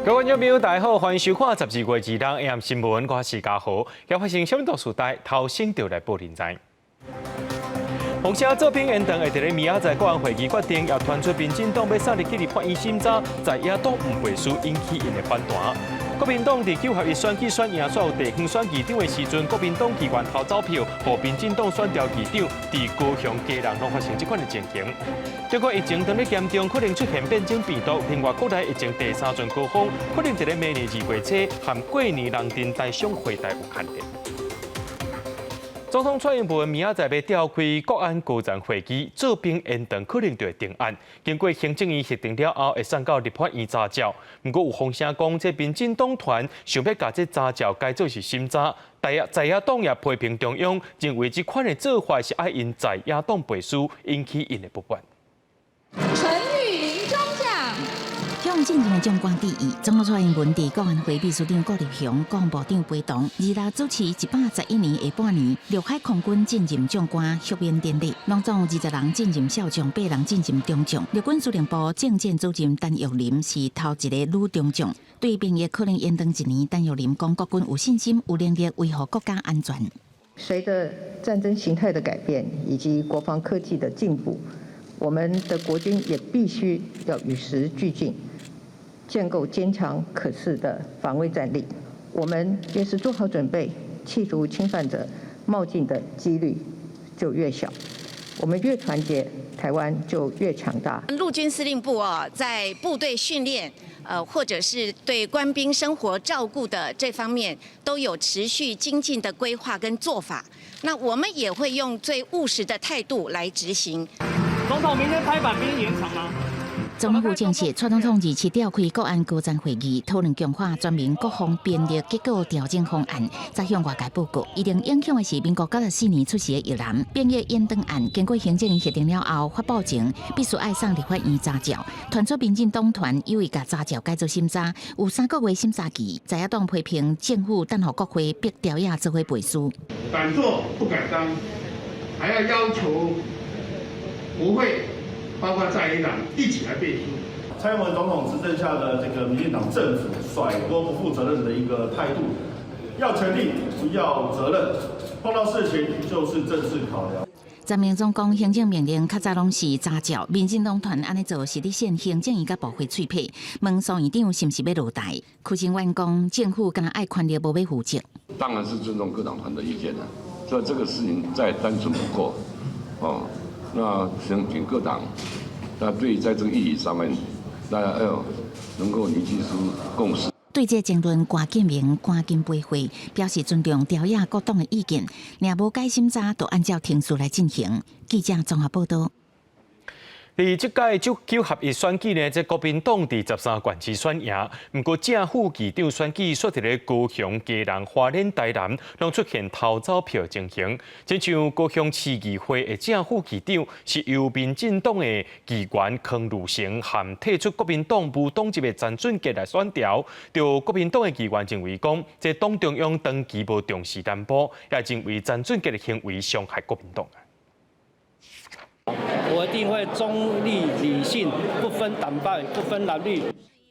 各位觀眾朋友，大家好，歡迎收看12月2日 AM 新聞，我是嘉豪。要發生什麼時代，頭先就來報恁知。風聲做兵延長會佇咧明仔載國安會議決定，也傳出民進黨欲送入去立法院審查，在野黨毋背書引起𪜶的反彈。國民黨佇九合一選舉選贏煞有地方選議長的時陣，國民黨議員偷走票，予民進黨選調議長，佇高雄、基隆攏發生這款的情形。中國疫情當咧嚴重，可能出現變種病毒。另外，國內疫情第三陣高峰，可能佇咧明年2月初和過年人陣台商回台有牽連。總統蔡英文明仔載欲召開國安高層會議，做兵延長可能就會定案。經過行政院核定了後，會送到立法院查照。毋過有風聲講，這民進黨團想欲共這查照改做是審查，在野黨也批評中央，認為這款的做法是愛𪜶在野黨背書，引起𪜶的不滿。陳玉玲中將。向進前的將官致意，總統蔡英文佇國安會秘書長顧立雄、國防部長陪同，2日主持111年下半年陸海空軍晉任將官豁免典禮，攏總20人晉任少將，八人晉任中將。陸軍司令部政戰主任陳玉林是頭一个女中將。對兵役可能延長一年，陳玉林講國軍有信心、有能力維護國家安全。隨着戰爭形態的改變以及國防科技的進步，我們的國軍也必須要與時俱進，建構堅強可恃的防衛戰力。我們越是做好準備，企圖侵犯者冒進的幾率就越小。我們越團結，台灣就越強大。陸軍司令部啊，在部隊訓練，或者是對官兵生活照顧的這方面，都有持續精進的規劃跟做法。那我們也會用最務實的態度來執行。總統明天拍板兵役延長嗎？總統府證實，蔡總統27召開國安高層會議，討論強化全民國防兵力結構調整方案，再向外界報告。一定影響的是民國94年出世的役男，兵役延長案經過行政院核定了後，發布前必須愛送立法院查照。傳出民進黨團有意共查照改做審查，有3個月審查期。在野黨批評政府等予國會逼朝野做伙背書。敢做不敢當，還要要求國會，包括在野黨一起來背書。蔡英文總統執政下的這個民進黨政府甩鍋不負責任的一個態度，要權力不要責任，碰到事情就是政治考量。陳明忠講，行政命令較早攏是查照，民進黨團按呢做是咧掀行政院佮部會喙皮，問蘇院長是毋是欲落台？許智峰講，政府敢若愛權力無欲負責。當然是尊重各黨團的意見啦，所以這個事情再單純不過，哦。那請各黨，那對在這個議題上面，大家要能夠凝聚出共識。對這爭論，郭建明趕緊回會，表示尊重朝野各黨的意見，若無改審查，就按照程序來進行。記者綜合報道。佇這屆九合一選舉呢，這國民黨佇13縣市選贏，毋過正副議長選舉煞佇咧高雄、基隆、花蓮、台南，攏出現偷走票情形。親像高雄市議會的正副議長是由民進黨的議員康如成和退出國民黨無黨籍的陳俊傑來選調。著國民黨的議員認為講，這黨中央長期無重視南部，也認為陳俊傑的行為傷害國民黨。我一定會中立理性，不分黨派，不分藍綠。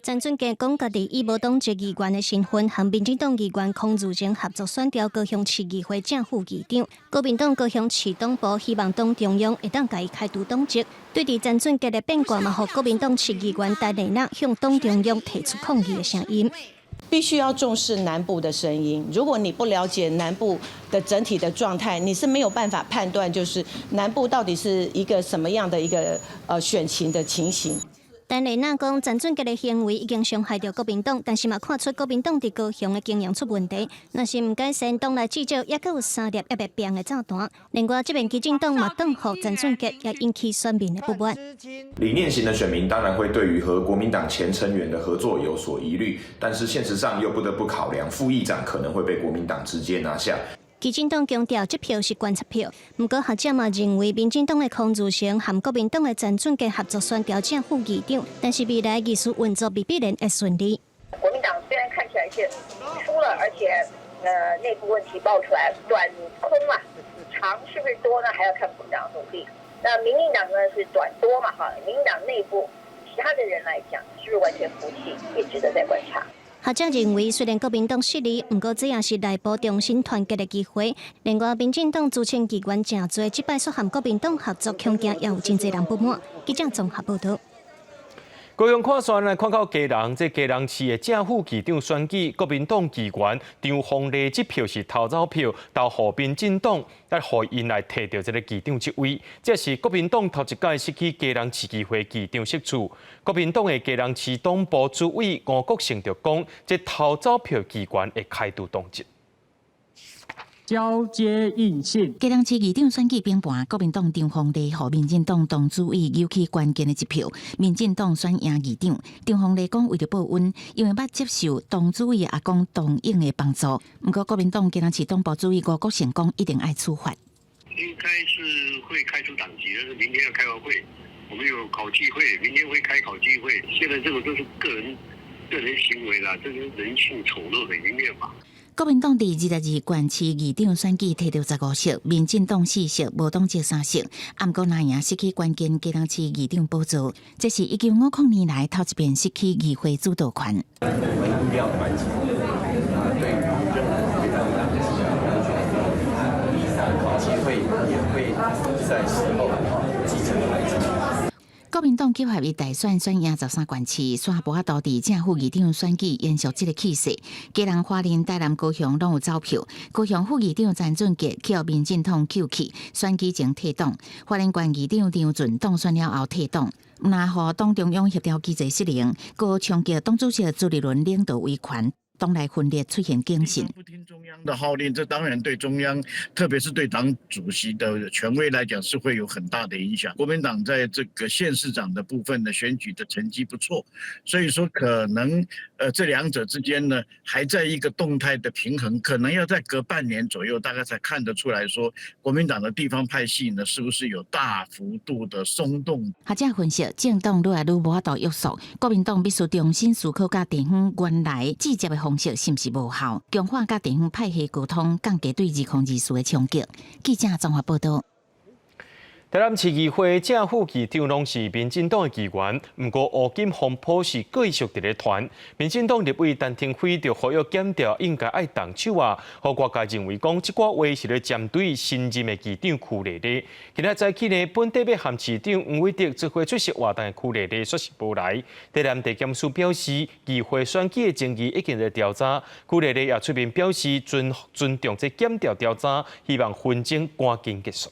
陳俊傑講，家己以無黨籍議員的身份，和民進黨議員康如成合作選調高雄市議會正副議長。國民黨高雄市黨部希望黨中央會當共伊開除黨籍。對佇陳俊傑的變卦，嘛，予國民黨市議員戴麗娜向黨中央提出抗議的聲音。必須要重視南部的聲音。如果你不了解南部的整體的狀態，你是沒有辦法判斷，就是南部到底是一個什麼樣的一個選情的情形。陳麗娜講，陳俊傑的行為已經傷害著國民黨，但是嘛看出國民黨佇高雄的經營出問題。若是毋改善，黨內至少猶閣有三粒猶未變的炸彈。另外，這邊基進黨嘛轉予陳俊傑，也引起選民的不滿。理念型的選民當然會對於和國民黨前成員的合作有所疑慮，但是現實上又不得不考量副議長可能會被國民黨直接拿下。基進黨強調，這票是觀察票。毋過學者嘛認為，民進黨的康如成和國民黨的陳俊傑合作選調正副議長，但是未來議事運作未必然會順利。國民黨雖然看起來是輸了，而且內部問題爆出來，短空啊，長是不是多呢？還要看國民黨努力。那民進黨呢是短多嘛？哈，民進黨內部其他的人來講，是不是完全服氣，也值得再觀察。學者認為，雖然國民黨失利，毋過這也是內部重新團結的機會。另外，民進黨資深議員誠濟，這擺煞和國民黨合作，恐驚也有真濟人不滿。記者綜合報導。高雄看線來看到基隆，這基隆市的正副市長選舉，國民黨議員張鳳麗這票是偷走票，投予民進黨，來予𪜶來提著這个市長職位。這是國民黨頭一擺失去基隆市議會市長席次。國民黨的基隆市黨部主委吳國成就講，這偷走票議員會開除黨籍。交接印信。基隆市議長選舉崩盤，國民黨張鳳麗予民進黨黨主委扭去關鍵的一票，民進黨選贏議長。張鳳麗講為著保溫，因為捌接受黨主委阿公董應的幫助。毋過國民黨基隆市黨部主委吳國成講，一定愛處罰。應該是會開除黨籍，但是明天要開完會，我們有考紀會，明天會開考紀會。現在這個都是個人行為啦，這是人性醜陋的一面嘛。國民黨佇22縣市議長選舉提著15席，民進黨4席，無黨籍3席。毋過若贏失去關鍵基隆市議長寶座，這是1950年來頭一遍失去議會主導權。我們要團結，對於任何對黨黨考紀會也會在事後繼承來成。國民黨九合一大選選贏13縣市，煞無法度佇正副議長選舉延續這个氣勢。基隆、花蓮、台南、高雄攏有走票，高雄副議長陳俊傑去予民進黨扣去，選舉前退黨。花蓮縣議長張俊當選了後退黨，毋但予黨中央協調機制失靈，閣衝擊黨主席朱立倫領導威權，黨內分裂出現警訊。不聽中央的號令，這當然對中央，特別是對黨主席的權威來講，是會有很大的影響。國民黨在這個縣市長的部分的選舉的成績不錯，所以說可能，這兩者之間呢，還在一個動態的平衡，可能要再隔半年左右，大概才看得出來說，國民黨的地方派系呢，是不是有大幅度的鬆動？學者分析，政黨愈來愈無法度約束，國民黨必須重新思考佮地方原來直接的方式是毋是無效，強化佮地方派系溝通，降低對2024的衝擊。記者綜合報導。台南市議會正副議長攏是民進黨的議員，毋過烏金風波是繼續佇咧傳。民進黨立委陳亭妃就呼籲檢調應該愛動手啊，予外界認為講這寡話是咧針對新任的議長邱麗麗。今仔早起呢，本底欲和市長黃偉哲做伙出席活動的邱麗麗煞是無來。台南地檢署表示，議會選舉的爭議已經在調查，邱麗麗也出面表示尊重這檢調調查，希望紛爭趕緊結束。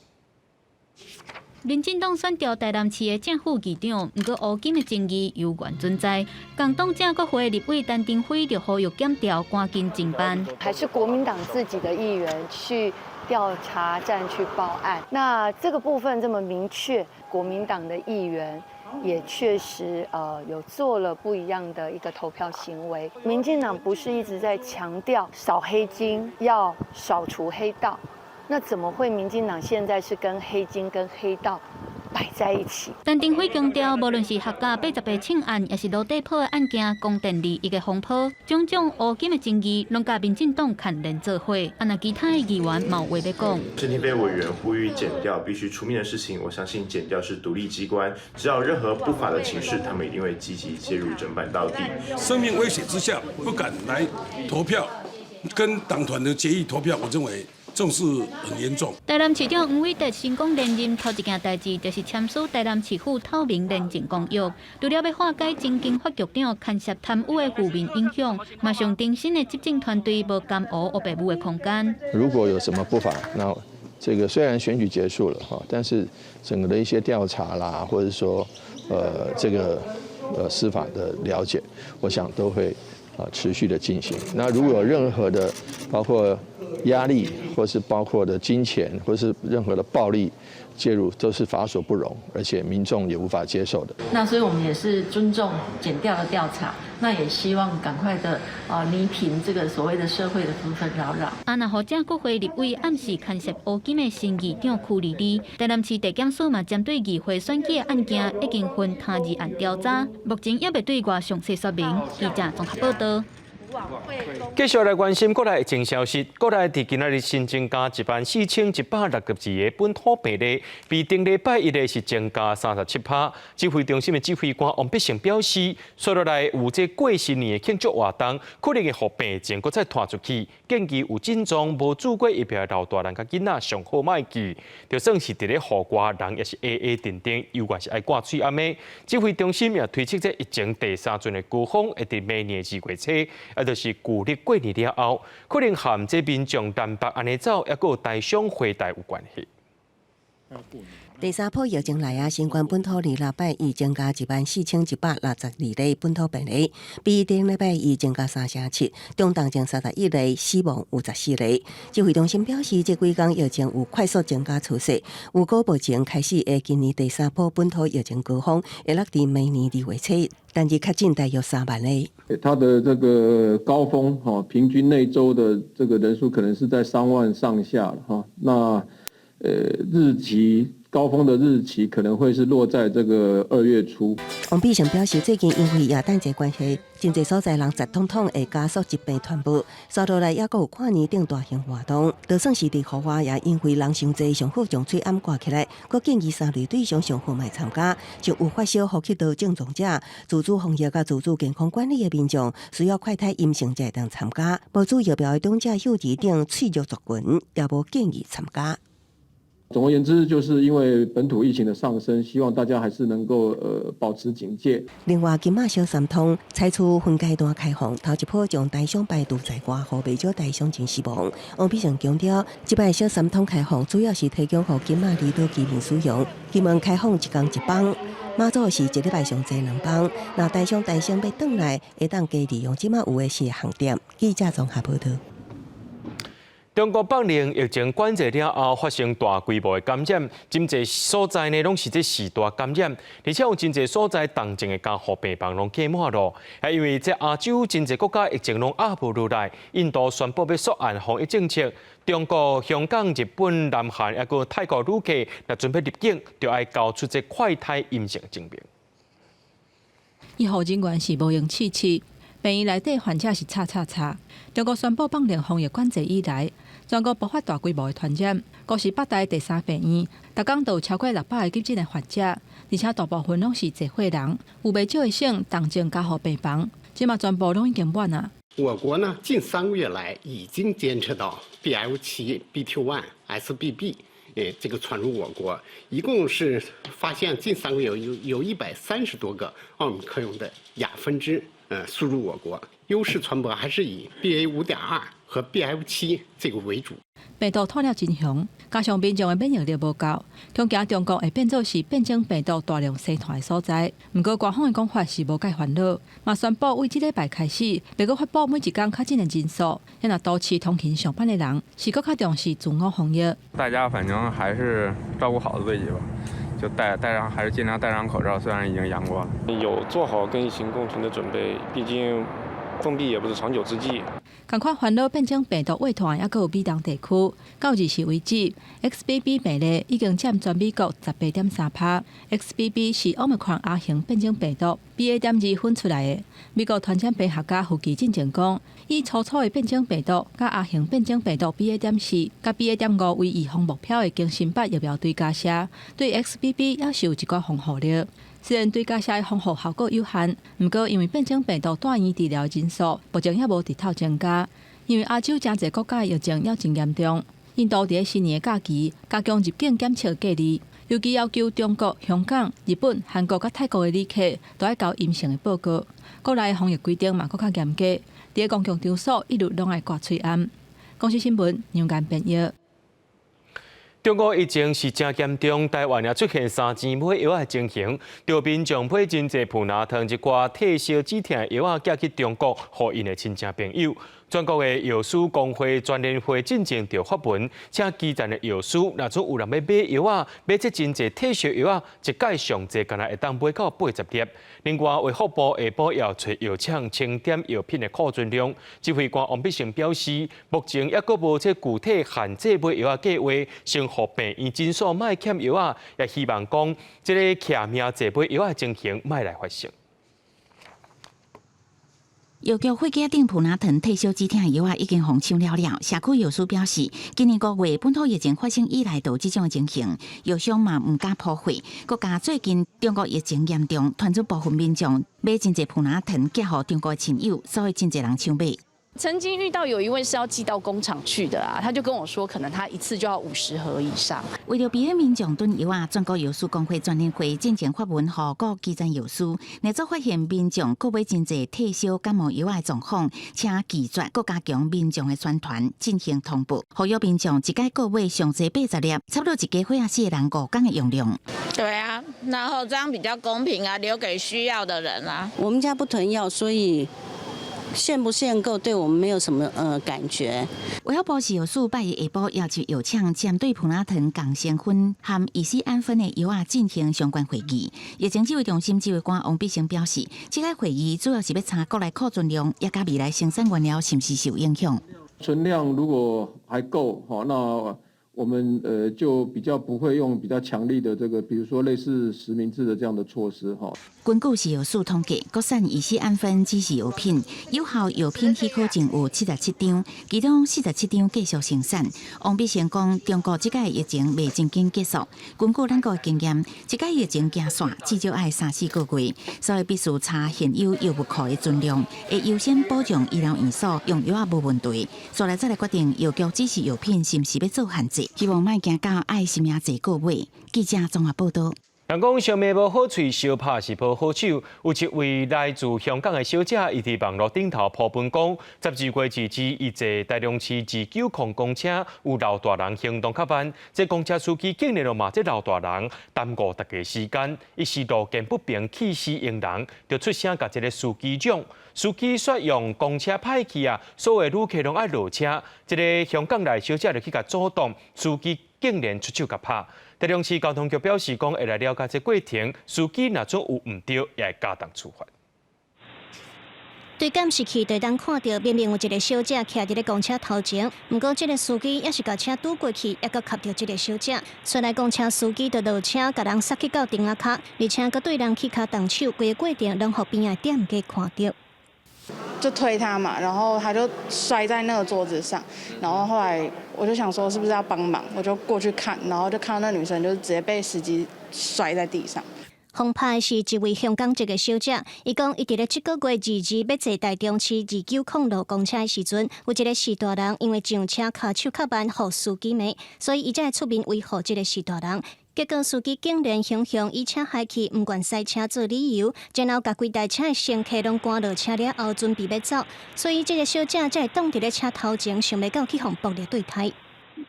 民進黨選調台南市的正副議長，毋過烏金的爭議猶原存在。共黨正國會立委陳亭妃就呼籲檢調趕緊偵辦。還是國民黨自己的議員去調查站去報案，那這個部分這麼明確，國民黨的議員也確實有做了不一樣的一個投票行為。民進黨不是一直在強調掃黑金，要掃除黑道？那怎麼會民進黨現在是跟黑金跟黑道擺在一起？陳亭妃強調，無論是客家88銃案，抑是羅底堡的案件，光電利益的風波，種種烏金的爭議，攏佮民進黨牽連做伙。啊，若其他的議員嘛有話欲講。陳亭妃委員呼籲檢調必須出面的事情，我相信檢調是獨立機關，只要任何不法的情勢，他們一定會積極介入偵辦到底。生命威脅之下，不敢來投票，跟黨團的決議投票，我認為。這種事很嚴重。台南市長黃偉哲成功連任，頭一件代誌就是簽署台南市府透明廉政公約。除了欲化解前經發局長牽涉貪污的負面影響，嘛象徵新的執政團隊無甘烏烏白舞的空間。如果有什麼不法，那這個雖然選舉結束了哈，但是整個的一些調查啦，或者說，這個司法的了解，我想都會持續的進行。那如果有任何的，包括壓力，或是包括的金錢，或是任何的暴力介入，都是法所不容，而且民眾也無法接受的。那所以我們也是尊重檢調的調查，那也希望趕快的釐平這個所謂的社會的紛紛擾擾。啊，若予正國會立委暗示牽涉烏金的新議長邱麗麗，台南市地檢署嘛針對議會選舉的案件已經分他二案調查，目前猶未對外詳細說明。記者綜合報導。繼續來關心國內疫情消息，國內佇今仔日新增加14,162個本土病例，比頂禮拜一的是增加37%。指揮中心的指揮官王必勝表示，紲落來有這過新年的慶祝活動，可能會予病情閣再拖出去。建議有症狀無注過疫苗的老大人佮囡仔上好莫去，就算是佇咧戶外，人也是矮矮靜靜，猶原是愛掛喙罨的。指揮中心也推測，這疫情第三陣的高峰會佇明年2月初，也就是舊曆過年了後，可能和這民眾南北按呢走，抑閣有台商回台有關係。第三波疫情來啊，新冠本土26拜一增加14,162例本土病例，比頂禮拜一增加3成7，中重症31例，死亡有14例。指揮中心表示，這幾工疫情有快速增加趨勢，預估目前開始的今年第三波本土疫情高峰會落佇明年2月初，單日確診大約3萬例。它的這個高峰，平均內週的這個人數可能是在3萬上下，那日期高峰的日期可能會是落在這個2月初。王必勝表示，最近因為耶誕節關係，真濟所在人擠統統會加速疾病傳播。紲落來抑閣有跨年等大型活動，就算是佇戶外，也因為人傷濟，上好將喙罨掛起來。閣建議三類對象上好莫參加，像有發燒、呼吸道症狀者、自主防疫佮自主健康管理的民眾，需要快篩陰性才會當參加。無注疫苗的長者、幼兒等脆弱族群，也無建議參加。總而言之，就是因為本土疫情的上升，希望大家還是能夠保持警戒。另外，金馬小三通採取分階段開放，頭一波將台商排除在外，予袂少台商真失望。王必勝強調，這擺小三通開放主要是提供予金馬離島居民使用，希望開放一工一班，馬祖是一禮拜上濟兩班。若台商台商欲轉來，會當加利用這馬有的四個航點。記者綜合報導。中國北寧疫情管制了後，發生大規模的感染，真濟所在呢攏是這四大感染，而且有真濟所在重症的加護病房攏擠滿咯。還因為這亞洲真濟國家疫情攏壓無落來，印度宣布欲縮限防疫政策，中國、香港、日本、南韓抑閣泰國旅客，若準備入境，就愛交出這快篩陰性證明。醫護人員是無閒試試，病院內底患者是插插插。中國宣布放寬防疫管制以來，全國爆發大規模的傳染，五是北大第三病院，逐工都有超過600個急診的患者，而且大部分攏是濟歲人，有袂少的省重症加護病房，這馬全部攏已經滿啊。我國呢，近3個月來已經監測到 BF7、BT1、XBB，這個傳入我國，一共是發現近3個月有130多個奧密克戎的亞分支，輸入我國，優勢傳播還是以 BA.5.2和 BF7這個為主。病毒傳了真兇，加上民眾的免疫力無夠，恐驚中國會變做是變種病毒大量生傳的所在。毋過官方的講法是無蓋煩惱，嘛宣布為這禮拜開始，袂閣發布每一工確診的人數。若都市通勤上班的人，是閣較重視自我防疫。大家反正還是照顧好自己吧，就戴上，還是盡量戴上口罩。雖然已經陽過了，有做好跟疫情共存的準備，畢竟封閉也不是長久之計。仝款煩惱變種病毒外傳，抑閣有美東地區，到24為止，XBB 病例已經佔全美國18.3%。XBB 是奧密克戎亞型變種病毒 BA.2分出來的。美國傳染病學家福奇進前講，以初初的變種病毒佮亞型變種病毒 BA.4佮 BA.5為預防目標的更新版疫苗追加射，對 XBB 猶是有一寡防護力。雖然追加射的防護效果有限，毋過因為變種病毒住院治療人數目前猶無直透增加，因為亞洲誠濟國家疫情猶真嚴重。印度佇咧新年的假期加強入境檢測隔離，尤其要求中國、香港、日本、韓國佮泰國的旅客都愛交陰性的報告。國內防疫規定嘛閣較嚴格，佇咧公共場所一律攏愛掛喙罨。公視新聞楊間編譯。中國疫情是誠嚴重，台灣也出現三錢買藥的情形，著民眾買真濟普拿疼一寡退燒止疼藥仔寄去中國，予𪜶的親戚朋友。全國的藥師公會全聯會進前就發文，請基層的藥師，若準有人欲買藥仔，買這真濟退燒藥仔，一擺上濟，干焦會當買到80粒。另外，衛福部下晡也揣藥廠清點藥品的庫存量。指揮官王必勝表示，目前猶閣無這具體限制買藥仔計劃，先予病院診所莫欠藥仔，也希望講這个欠命濟買藥仔的情形莫來發生。藥局貨架頂普拿疼退燒止疼藥仔已經予搶了了。社區藥師表示，今年5月本土疫情發生以來，就這種情形，藥商嘛毋敢鋪貨。閣加最近中國疫情嚴重，傳出部分民眾買真濟普拿疼寄予中國親友，所以真濟人搶買。曾經遇到有一位是要寄到工廠去的啊，他就跟我說，可能他一次就要50盒以上。為著避免民眾囤藥仔，全國藥師公會全聯會進前發文予各基層藥師，若做發現民眾購買真濟退燒感冒藥仔的狀況，請拒絕，閣加強民眾的宣傳，進行通報，呼籲民眾一擺購買上濟80粒，差不多一家伙仔四个人5工的用量。對啊，然後這樣比較公平啊，留給需要的人啊。我們家不囤藥，所以。限不限購對我們沒有什麼感覺。衛福部食藥署拜一下晡要求藥廠針對普拿疼仝成分含乙酰氨酚的藥仔進行相關會議。疫情指揮中心指揮官王必勝表示，這個會議主要是欲查國內庫存量，也佮未來生產原料是毋是受影響。存量如果還夠，那我們就比較不會用比較強力的這個，比如說類似實名制的這樣的措施哈。根據食藥署統計，國產乙酰氨酚指示藥品有效藥品許可證有77張，其中47張繼續生產。王必勝講，中國這擺疫情袂真緊結束，根據咱國的經驗，這擺疫情行煞至少愛三四個月，所以必須查現有藥物庫的存量，會優先保障醫療院所用藥仔無問題，煞來再來決定藥局指示藥品是毋是欲做限制。希望莫驚到愛實名制購買。記者綜合報道。人講相罵無好喙，相拍是無好手。有一位來自香港的小姐，伊佇網路頂頭鋪文講，12月2日，伊坐台中市290公車，有老大人行動較慢，這公車司機竟然就罵這老大人耽誤大家時間，一時路見不平，氣勢凌人，就出聲共這个司機講。司機煞用公車歹去啊，所有旅客攏愛落車。這个香港來小姐就去共阻擋，司機竟然出手共拍。台中市交通局表示講，會來了解這過程，司機若準有毋對，也會加重處罰。對監視器就當看著，明明有一个小姐徛佇咧公車頭前，毋過這个司機猶是共車拄過去，猶閣磕著這个小姐。出來公車司機就落車，共人捒去到釘仔跤，而且閣對人起跤動手，規个過程攏予邊仔店家看著。就推他嘛，然後他就摔在那個桌子上，然後後來我就想說是不是要幫忙，我就過去看，然後就看到那女生就直接被司機摔在地上。予拍的是一位香港籍的小姐，伊講伊佇咧這個月2日欲坐台中市290路公車的時陣，有一个序大人因為上車跤手較慢，予司機罵，所以伊才會出面維護這个序大人。結果司機竟然雄雄以車害去，毋願駛車做理由，然後共規台車的乘客攏趕落車了後，準備欲走，所以這个小姐才會擋佇咧車頭前，想欲到去予暴力對待。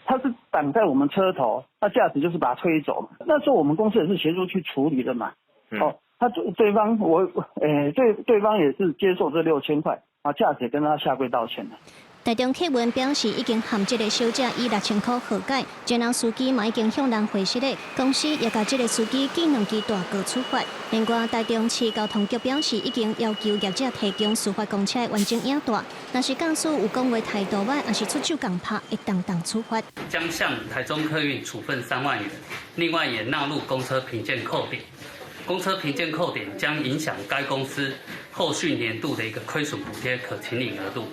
他是擋在我們車頭，那駕駛就是把他推走。那時候我們公司也是協助去處理的嘛。哦，他對方我，對方也是接受這6000塊，啊，駕駛跟他下跪道歉了。台中客運表示已經和這个小姐以6000塊和解，然後司機嘛已經向人回實咧，公司也共這个司機記兩支大過處罰。另外，台中市交通局表示已經要求業者提供事發公車的完整影帶，若是駕駛有講話態度歹，抑是出手共拍，會當當處罰。將向台中客運處分3萬元，另外也納入公車評鑑扣點。公車評鑑扣點將影響該公司後續年度的一個虧損補貼可請領額度。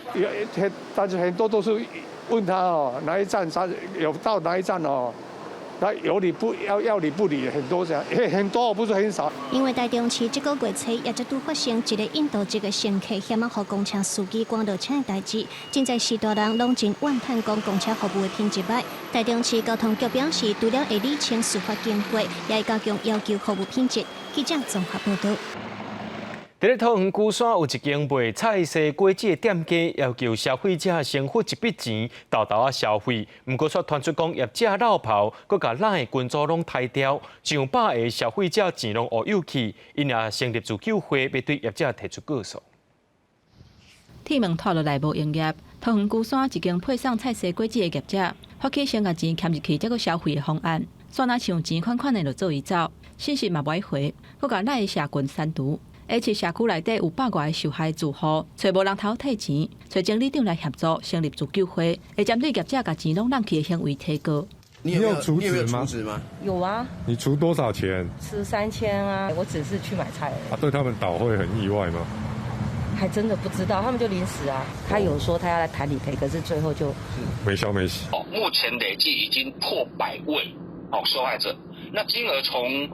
很，但是很多都是問他哦，哪一站他有到哪一站哦，他有理不要要理不理，很多這樣，很多不是很少。因為台中市這個月初也才拄發生一個印度籍的乘客嫌予公車司機趕落車的代誌，真濟序大人攏真怨嘆講公車服務的品質䆀。台中市交通局表示，除了會理清事發經過，也會加強要求服務品質。記者綜合報道。佇咧桃園龜山有一間賣菜蔬果子的店家，要求消費者先付一筆錢，沓沓仔消費。毋過卻傳出講業者漏匏，閣共 LINE 群組攏刣掉，上百个消費者錢攏烏有去，𪜶也成立自救會，欲對業者提出告訴。鐵門拖落來無營業，桃園龜山一間配送菜蔬果子的業者，發起先共錢劊入去，才閣消費的方案，煞若像錢款款的就做伊走，信息嘛無愛回，閣共 LINE 社群刪除。而且社區內底有百外个受害住戶，揣無人通退錢，揣整理長來協助成立自救會，會針對業者共錢攏攏去的行為提告。你有儲值嗎？有啊。你儲多少錢？儲3000啊！我只是去買菜而已。啊，對他們倒會很意外嗎？還真的不知道，他們就臨時啊，他有說他要來談理賠，可是最後就沒消沒息。哦，目前累計已經破百位哦受害者，那金額從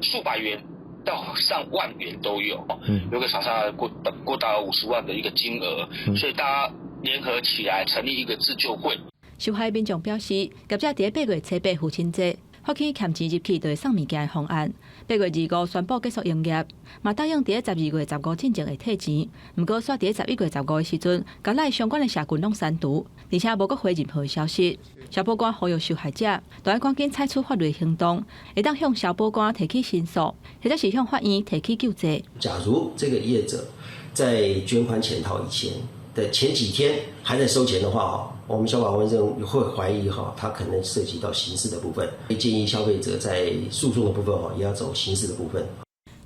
數百元到上萬元都有，有個廠商過到50萬的一個金額，所以大家聯合起來成立一個自救會。受害民眾表示，業者佇8月初8父親節發起欠錢入去就會送物件的方案。8月25宣布結束營業，嘛答應佇12月15進前會退錢。毋過，煞佇11月15的時陣，共 LINE 相關的社群攏刪除，而且無閣回任何消息。消保官呼籲受害者，著愛趕緊採取法律行動，會當向消保官提起申訴，或者是向法院提起救濟。假如這個業者在捲款潛逃以前的前幾天還在收錢的話，我們消保官認為會懷疑哈，他可能涉及到刑事的部分，會建議消費者在訴訟的部分哈，也要走刑事的部分。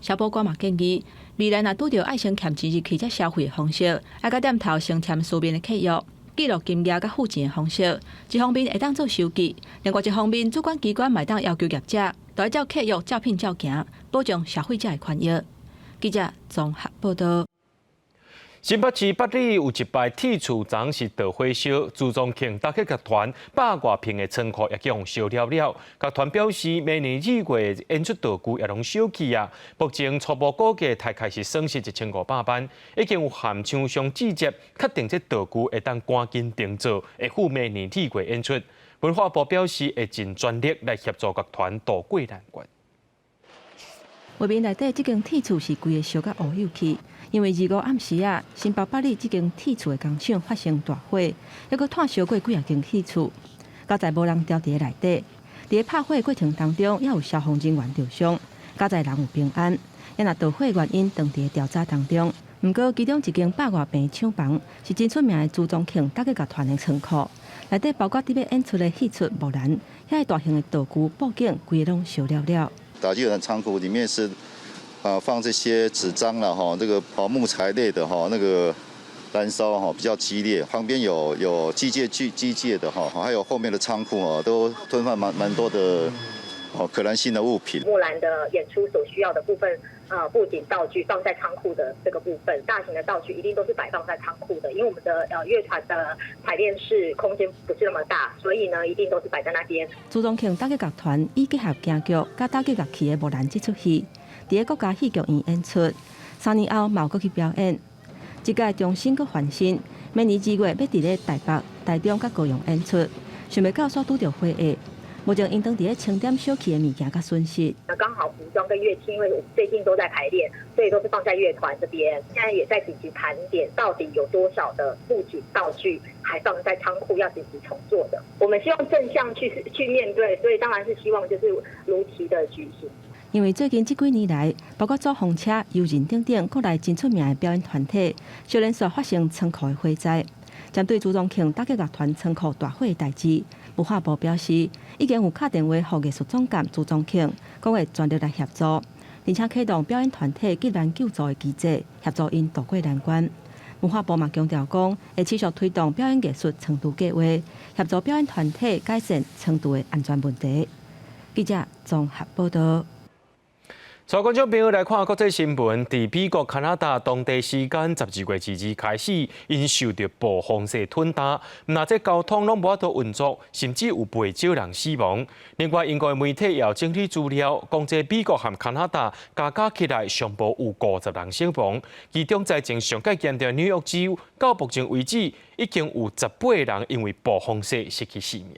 消保官嘛建議，未來若拄著愛先欠錢入去才消費的方式，愛佮店頭先簽書面的契約，記錄金額佮付錢的方式。一方面會當做收據，另外一方面主管機關嘛會當要求業者，著愛照契約照片照行，保障消費者的權益。記者綜合報道。新北市八里有一擺鐵厝昨是著火燒，朱宗慶打擊樂團百外坪的倉庫也予燒了了。樂團表示，明年2月演出道具也攏燒去啊。目前初步估計大概是損失1500萬，已經有和廠商直接確定這道具會當趕緊定做，會赴明年2月演出。文化部表示會盡全力來協助樂團渡過難關。畫面內底這間鐵厝是規个燒甲烏有去，因為25暗時啊，新北八里這間鐵厝的工廠發生大火，抑閣湠燒過幾仔間鐵厝，佳在無人牢佇內底。佇拍火的過程當中，也有消防人員著傷，佳在人有平安。也若著火原因當佇調查當中。毋過其中一間百外坪廠房是真出名的朱宗慶打擊樂團的倉庫，內底包括佇欲演出的戲曲木蘭，遐个大型的道具布景，規个攏燒了了。打擊樂團倉庫裡面是啊放這些紙張啦，哈，這個木材類的哈，那個燃燒哈比較激烈。旁邊有機械具機械的哈，還有後面的倉庫啊，都囤放蠻多的哦可燃性的物品。木蘭的演出所需要的部分啊，布景道具放在倉庫的這個部分，大型的道具一定都是擺放在倉庫的，因為我們的樂團的排練室空間不是那麼大，所以呢，一定都是擺在那邊。朱宗慶打擊樂團以結合京劇佮打擊樂器的木蘭這齣戲，佇個國家戲劇院演出，3年後嘛有閣去表演。這屆重新閣翻新，明年2月欲佇咧台北、台中佮高雄演出，想袂到煞拄著火厄。目前𪜶當佇咧清點燒去的物件佮損失。那剛好服裝跟樂器，因為我們最近都在排練，所以都是放在樂團這邊。現在也在緊急盤點，到底有多少的布景道具還放在倉庫，要緊急重做的。我們希望正向去面對，所以當然是希望就是如期的舉行。因為最近這幾年來，包括走風車、遊人等等國內真出名的表演團體，相連紲發生倉庫的火災。針對朱宗慶打擊樂團倉庫大火的代誌，文化部表示，已經有敲電話予藝術總監朱宗慶，講會全力來協助，而且啟動表演團體急難救助的機制，協助𪜶渡過難關。文化部嘛強調講，會持續推動表演藝術倉儲計畫，協助表演團體改善倉儲的安全問題。記者綜合報道。帶觀眾朋友來看國際新聞，佇美國、加拿大當地時間12月22開始，𪜶受著暴風雪吞噠，毋但這交通攏無法度運作，甚至有袂少人死亡。另外，英國媒體也有整理資料，講這美國和加拿大加加起來上無有50人死亡，其中災情上蓋嚴重的紐約州，到目前為止已經有18人因為暴風雪失去性命。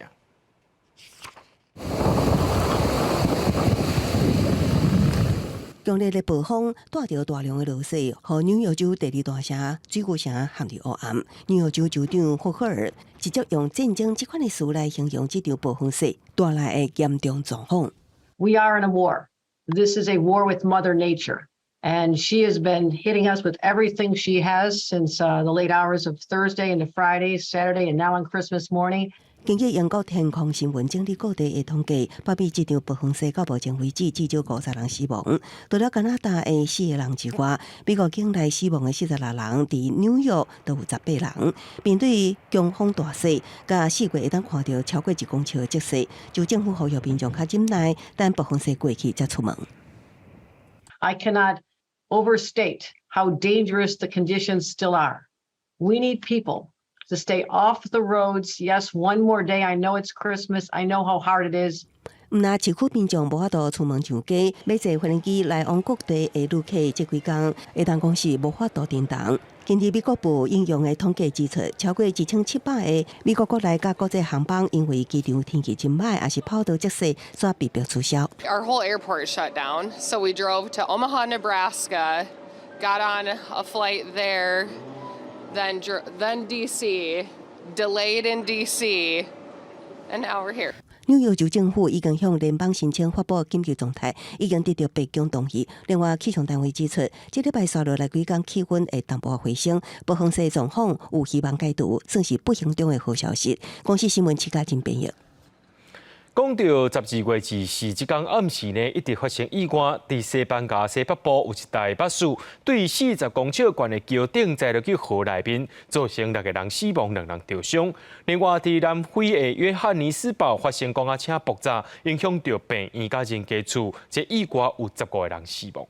強烈的暴風帶著大量的落雪，予紐約州第二大城水牛城陷入烏暗。紐約州州長霍赫爾直接用戰爭這款的詞來形容這場暴風雪帶來的嚴重狀況。 We are in a war. This is a war with Mother Nature, and she has been hitting us with everything she has since the late hours of Thursday into Friday, Saturday, and now on Christmas morning. 根據英國天空新聞整理各地的統計，北美這場暴風雪到目前為止至少50人死亡。除了加拿大的四個人之外，美國境內死亡的46人，佇紐約都有18人。面對強風大雪，佮四月會當看著超過1公尺的積雪，州政府呼籲民眾較忍耐，等暴風雪過去才出門。 I cannot overstate How dangerous the conditions still are. We need people to stay off the roads. Yes, one more day. I know it's Christmas. I know how hard it is. 毋但市區民眾無法度出門上街，欲坐飛機來往各地的旅客，這幾工會當講是無法度振動。根據美國部引用的統計指出，超過1700個美國國內佮國際航班因為機場天氣真䆀，抑是跑道積雪，煞被迫取消。 Our whole airport shut down, so we drove to Omaha, Nebraska, got on a flight there, then DC, delayed in DC, and now we're here. 紐約州政府已經向聯邦申請發布緊急狀態，已經得到白宮同意。另外，氣象單位指出，這禮拜紲落來幾工氣溫會淡薄回升，暴風雪狀況有希望解除，算是不幸中的好消息。公視新聞徐家珍編譯。講到12月24這工暗時呢，一直發生意外。佇西班牙西北部有一台巴士對40公尺懸的橋頂載落去河內面，造成六個人死亡，兩人著傷。另外，佇南非的約翰尼斯堡發生公仔車爆炸，影響著病院佮人家厝，這意外有15個人死亡。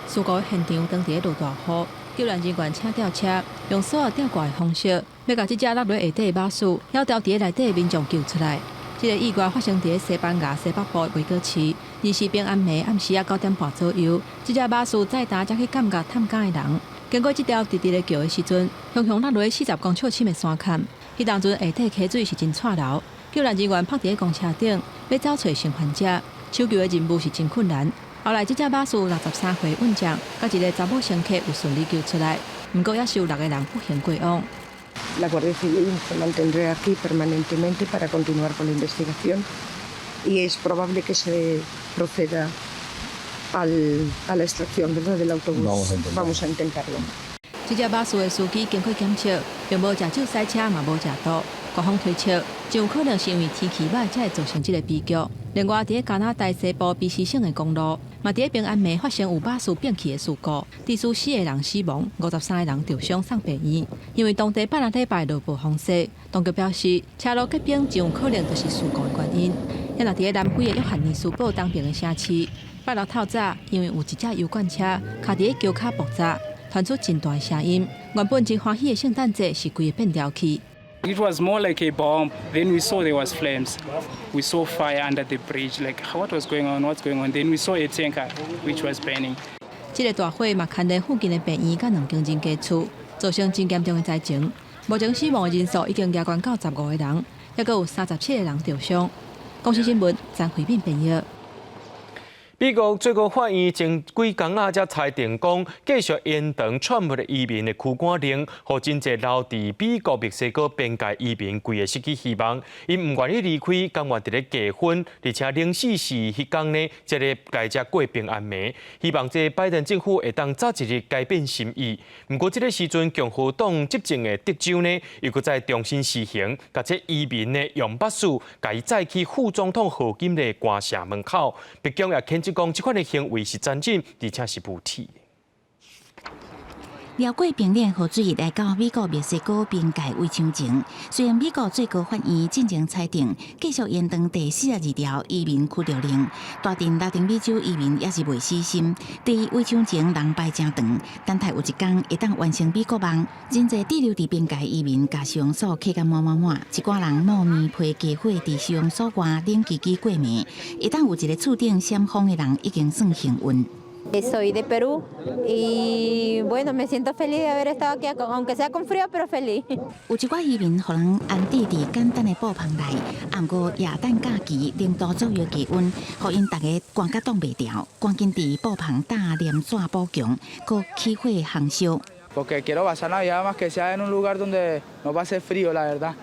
事故現場當地落大雨，救援人員請吊車，用索仔吊掛的方式，欲共這隻落佇下底的巴士，曉吊佇內底的民眾救出來。這個意外發生佇西班牙西北部的維戈市，24平安暝暗時仔9點半左右，這隻巴士載擔才去感覺探工的人，經過這條直直的橋的時陣，雄雄落落40公尺深的山崁，彼當陣下底溪水是真掣流，救援人員趴佇咧公車頂，欲走揣生還者，搜救的任務是真困難。後來這隻巴士63歲運將，佮一个查某乘客有順利救出來，毋過也是有六個人不幸過往。 La Guardia Civil se mantendrá aquí permanentemente para continuar con la investigación y es probable que se proceda a la extracción, ¿verdad?, del autobús. Vamos a intentarlo. Vamos a intentarlo. 這隻巴士的司機經過檢測，並無食酒駛車，嘛無食毒。官方推測，真有可能是因為天氣䆀才會造成這個悲劇。另外，佇加拿大西部卑詩省的公路，嘛佇平安暝發生有巴士變去的事故，至少四個人死亡，53個人著傷送病院。因為當地拜六禮拜落暴風雪，當局表示車路結冰真有可能就是事故的原因。也若佇南非的約翰尼斯堡東邊的城市，拜六透早，因為有一隻油罐車卡佇橋跤爆炸，傳出真大的聲音。原本真歡喜的聖誕節是規个變調去。 It was more like a bomb. Then we saw there was flames. We saw fire under the bridge. Like, what was going on? What's going on? Then we saw a tanker which was burning. 這個大火嘛，牽連附近的病院佮兩間人家厝，造成真嚴重的災情。目前死亡的人數已經加懸到15個人，猶閣有37個人著傷。公視新聞張惠敏編譯。美國最高法院前幾工仔才裁定講，繼續延長川普的移民的驅趕令，予真濟留佇美國墨西哥邊界移民規个失去希望。𪜶毋願意離開，甘願佇咧低溫，而且零四時彼工呢，這个來遮過平安暝。希望這拜登政府會當早一日改變心意。毋過這个時陣，共和黨執政的德州呢，又閣再重新施行，共這移民呢用巴士，共伊載去副總統賀錦麗官舍門口。白宮也譴責講，這款的行為是殘忍，而且是無恥。繞過冰冷河水來到美國墨西哥邊界圍牆前，雖然美國最高法院進前裁定繼續延長第42條移民驅逐令，大陣拉丁美洲移民猶是袂死心，佇圍牆前人排誠長，等待有一工會當完成美國夢。真濟滯留佇邊界移民共收容所客甲滿滿滿，一寡人帽棉被加火佇收容所外冷吱吱過暝，會當有一个厝頂閃風的人已經算幸運。 Soy de Perú y bueno, me siento feliz de haber estado aquí, aunque sea con frío, pero feliz. 有一寡移民予人安置佇簡單的布棚內，毋過耶誕假期0度左右低溫，予𪜶逐家寒甲擋袂牢，趕緊佇布棚搭黏紙補強，閣起火烘燒。 Porque quiero pasar Navidad más que sea en un lugar donde no pase frío, la verdad.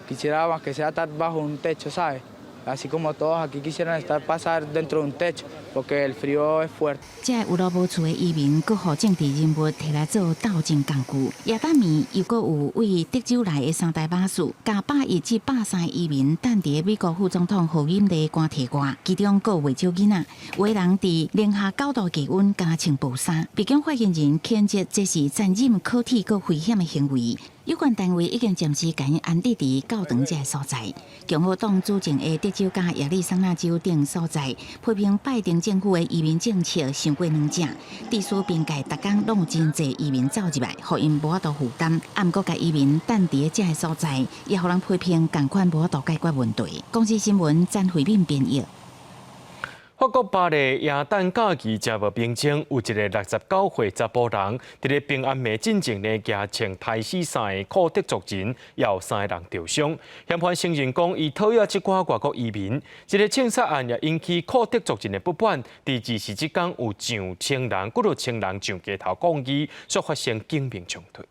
Quisiera más que sea estar bajo un techo, ¿sabes? Así como todos aquí quisieran estar pasar dentro de un techo, porque el frío es fuerte. 這有路無厝的移民，閣予政治人物提來做鬥爭工具。耶誕暝又閣有對德州來的三台巴士，共110至130移民等佇美國副總統賀錦麗官邸外，其中閣有袂少囡仔，有的人佇零下9度低溫，敢若穿薄衫。白宮發言人譴責這是殘忍、可恥、閣危險的行為。有關單位已經暫時共𪜶安置佇教堂這个所在。共和黨主政的德州佮亞利桑那州等所在，批評拜登。登政府的移民政策傷過軟正，致使邊界逐工攏有真濟移民走入來，予𪜶無法度負擔。啊，毋過共移民等佇咧遮个所在，也予人批評仝款無法度解決問題。公視新聞詹惠敏編譯。法國巴黎耶誕假期誠無平靜，有一个69歲查埔人，佇咧平安暝進前呢，舉槍刣死三个庫德族人，也有三个人著傷。嫌犯承認講，伊討厭這寡外國移民。這个槍殺案也引起庫德族人的不滿。佇24這工有上千人、幾若千人上街頭抗議，煞發生警民衝突。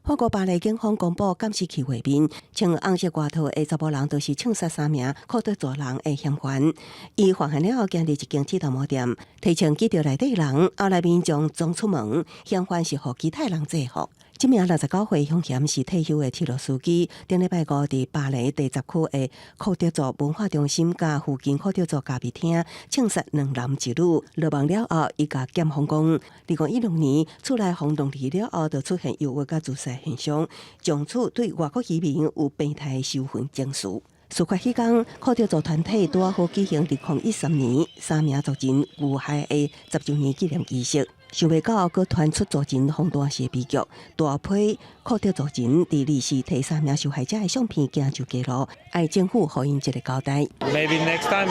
法國巴黎警方公布監視器畫面，穿紅色外套的查埔人就是槍殺三名庫德族人的嫌犯。伊犯案了後，行佇一間鐵頭毛店，提槍指著內底人，後來民眾衝出門，嫌犯是予其他人制服。這名69歲兇嫌是退休的鐵路司機，頂禮拜五佇巴黎第十區的庫德族文化中心佮附近庫德族咖啡廳槍殺兩男一女，落網了後，伊共檢方講，2016年厝內予弄去了後，就出現憂鬱佮自殺現象，從此對外國移民有病態的仇恨情緒。事發彼工，庫德族團體拄仔好舉行2013年三名族人遇害的10週年紀念儀式。想袂到，閣傳出族人轟動時的悲劇，大批庫德族人佇二四提三名受害者的相片行上街路，愛政府予𪜶一个交代。 Maybe next time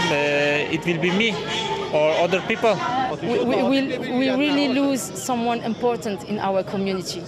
it will be me or other people. We really lose someone important in our community.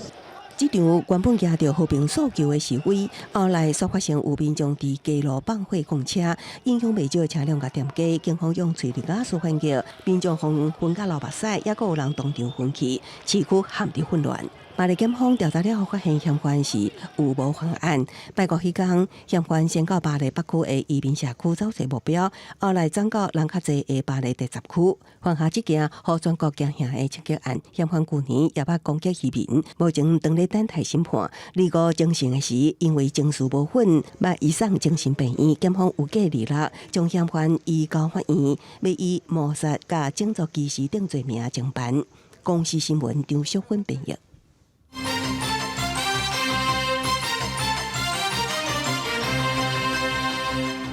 這場原本舉著和平訴求的示威，後來煞發生有民眾佇街路放火摃車，影響袂少的車輛佮店家，警方用催淚瓦斯反擊，民眾予熏甲流目屎，猶閣有人當場昏去，市區陷佇混亂。巴黎檢方調查了後，發現嫌犯是有謀犯案。拜五彼工，嫌犯先到巴黎北區的移民社區走揣目標，後來轉到人較濟的巴黎第十區，犯下這件予全國驚嚇的槍擊案。嫌犯舊年也捌攻擊移民，目前當咧等待審判。25偵訊的時，因為情緒無穩，欲移送精神病院。檢方預計26將嫌犯移交法院，欲以謀殺佮種族歧視等罪名偵辦。公視新聞張淑芬編譯。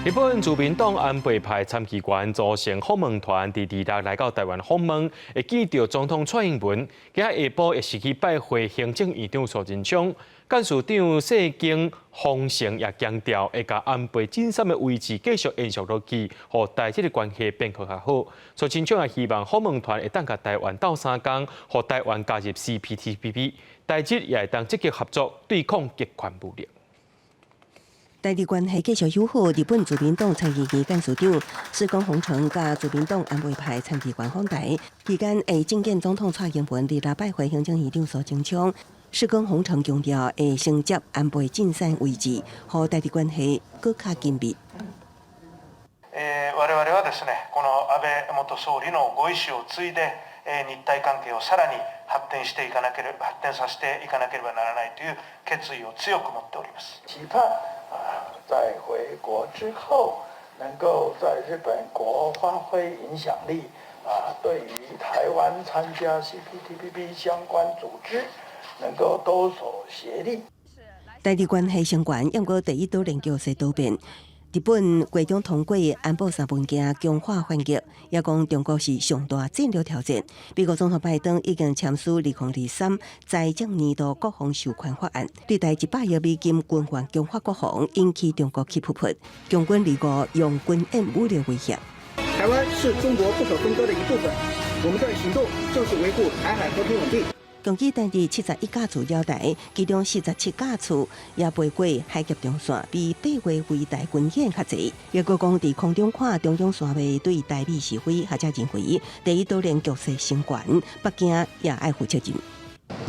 日本自民黨安倍派參議員組成訪問團，佇26來到台灣訪問，會見著總統蔡英文。今仔下晡會是去拜會行政院長蘇貞昌，幹事長世耕弘成也強調，會共安倍晉三的位置繼續延續落去，予台日的關係變閣較好。蘇貞昌也希望訪問團會當共台灣鬥相共，予台灣加入 CPTPP，台日也會當積極合作對抗極權武力。台日關係繼續友好，日本自民黨參議院幹事長世耕弘成佮自民黨安倍派參議員訪台期間，會覲見總統蔡英文，26拜會行政院長蘇貞昌。世耕弘成強調，會承接安倍晉三位置，予台日關係閣較緊密。我々はですね、この安倍元総理のご遺志を継いで、日台関係をさらに発展していかなければ発展させていかなければならないという決意を強く持っております。期盼啊，在回國之後，能夠在日本國發揮影響力啊，對於台灣參加 CPTPP 相關組織，能夠多所協力。台日關係升懸，毋過第一島鏈局勢多變。日本國中通過安保三文件強化反擊，也講中國是上大戰略挑戰。美國總統拜登已經簽署2023財政年度國防授權法案，對台100億美金軍援強化國防，引起中國氣噗噗。共軍25用軍演武力威脅。台灣是中國不可分割的一部分，我們的行動就是維護台海和平穩定。共計單日71架次繞台，其中47架次也飛過海峽中線，比8月圍台軍演較濟。抑閣講佇空中看中央山脈對台美是非，學者認為第一島鏈局勢升懸，北京也愛負責任。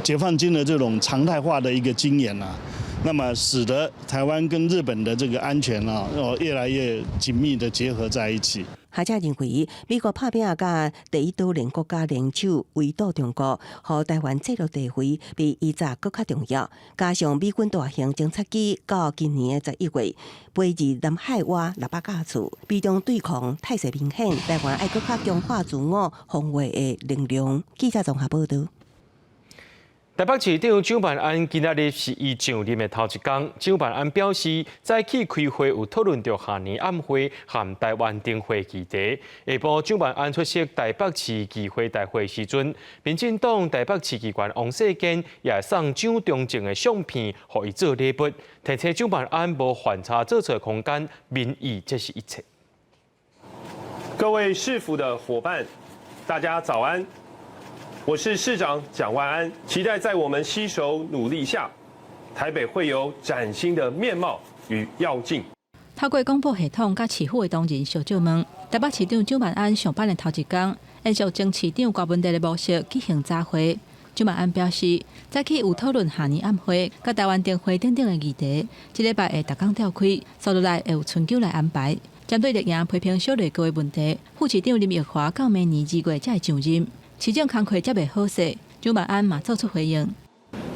解放軍的這種常態化的一個軍演啊，那麼使得台灣跟日本的這個安全啊，越來越緊密的結合在一起。學者認為，美國拍拚佮第一島鏈國家聯手圍堵中國，予台灣戰略地位比以前閣較重要。加上美軍大型偵察機到今年的11月飛入南海外600架次，美中對抗態勢明顯，台灣愛閣較強化自我防衛的能量。記者綜合報導。台北市長蔣萬安今仔日是伊上任的頭一工，蔣萬安表示，早起開會有討論著跨年晚會和台灣燈會議題。下晡蔣萬安出席台北市議會大會時陣，民進黨台北市議員王世堅也送蔣中正的相片予伊做禮物，提醒蔣萬安無犯差做錯空間，民意才是一切。各位市府的夥伴，大家早安。我是市長蔣萬安，期待在我們攜手努力下，台北會有嶄新的面貌與躍進。透過廣播系統佮市府的同仁相借問，台北市長蔣萬安上班的頭一工，延續前市長郭文達的模式舉行早會。蔣萬安表示，早起有討論跨年晚會、佮台灣燈會等等的議題，這禮拜會逐工召開，紲落來會有春酒來安排。針對綠營批評小內閣的問題，副市長林奕華到明年2月才會上任。市長工課才袂好勢，蔣萬安嘛做出回應。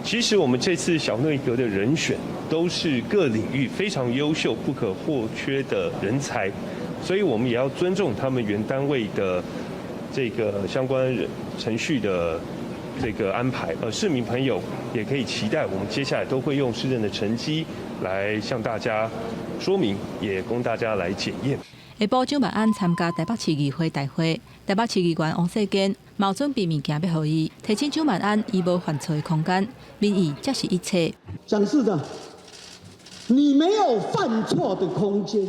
其實我們這次小內閣的人選都是各領域非常優秀、不可或缺的人才，所以我們也要尊重他們原單位的這個相關程序的這個安排。市民朋友也可以期待，我們接下來都會用施政的成績來向大家說明，也供大家來檢驗。下晡蔣萬安參加台北市議會大會，台北市議員王世堅嘛準備物件欲予伊，提醒蔣萬安伊無犯錯的空間，民意才是一切。蔣市長，你沒有犯錯的空間，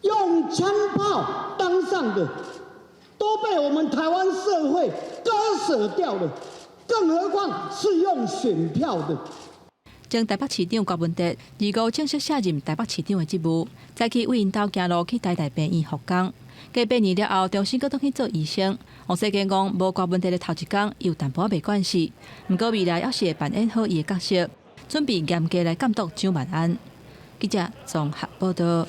用槍炮當上的，都被我們台灣社會割捨掉了，更何況是用選票的。前台北市長郭文達25正式卸任台北市長的職務，早起為𪜶兜行路去台大病院復工。過8年了後，重新閣轉去做醫生。王世堅講，無郭文達的頭一工，有淡薄仔袂慣勢，毋過未來猶是會扮演好伊的角色，準備嚴格來監督蔣萬安。記者綜合報道。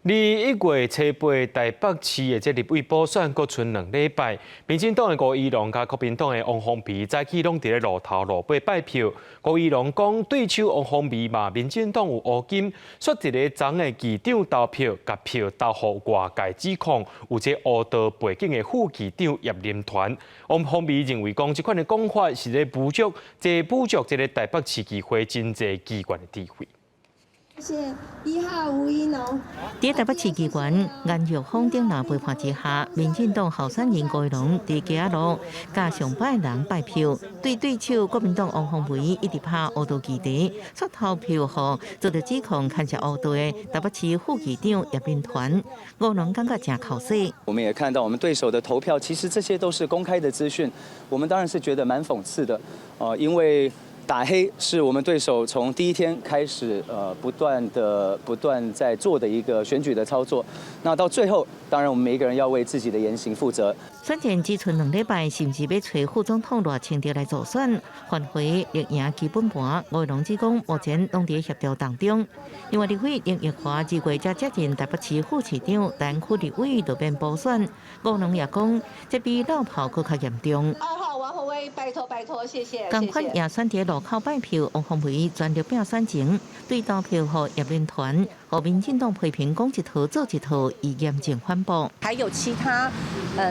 離1月初八台北市的這立委補選，閣賰2禮拜。民進黨的吳怡農佮國民黨的王鴻薇早起攏佇咧路頭路尾拜票。吳怡農講，對手王鴻薇罵民進黨有烏金，煞一个昨的議長投票，共票投予外界指控有這黑道背景的副議長葉林傳。王鴻薇認為講，這款的講法是咧侮辱，這侮辱這个台北市議會真濟議員的智慧。謝1號吳怡農。佇台北市議員顏玉芳等人陪伴之下，民進黨候選人吳怡農佇街仔路佮上百人拜票，對對手國民黨王鴻薇一直拍黑道議題，煞投票予遭著指控牽涉黑道的台北市副議長葉林傳，吳怡農感覺誠口勢。我們也看到我們對手的投票，其實這些都是公開的資訊，我們當然是覺得蠻諷刺的，因為打黑是我們對手從第一天開始，不斷在做的一個選舉的操作。那到最後，當然我們每一個人要為自己的言行負責。選戰只賰2禮拜，是毋是欲揣副總統賴清德來助選，返回綠營基本盤？吳怡農只講目前攏佇協調當中。另外，立委林奕華2月才接任台北市副市長，大安區立委就變補選。吳怡農也講，這比落跑閣較嚴重。 2號王鴻薇，拜託拜託，謝謝。仝款也選佇路口拜票，王鴻薇全力拼選情，對投票予葉林傳，予民進黨批評講一套做一套，伊嚴正反駁。還有其他，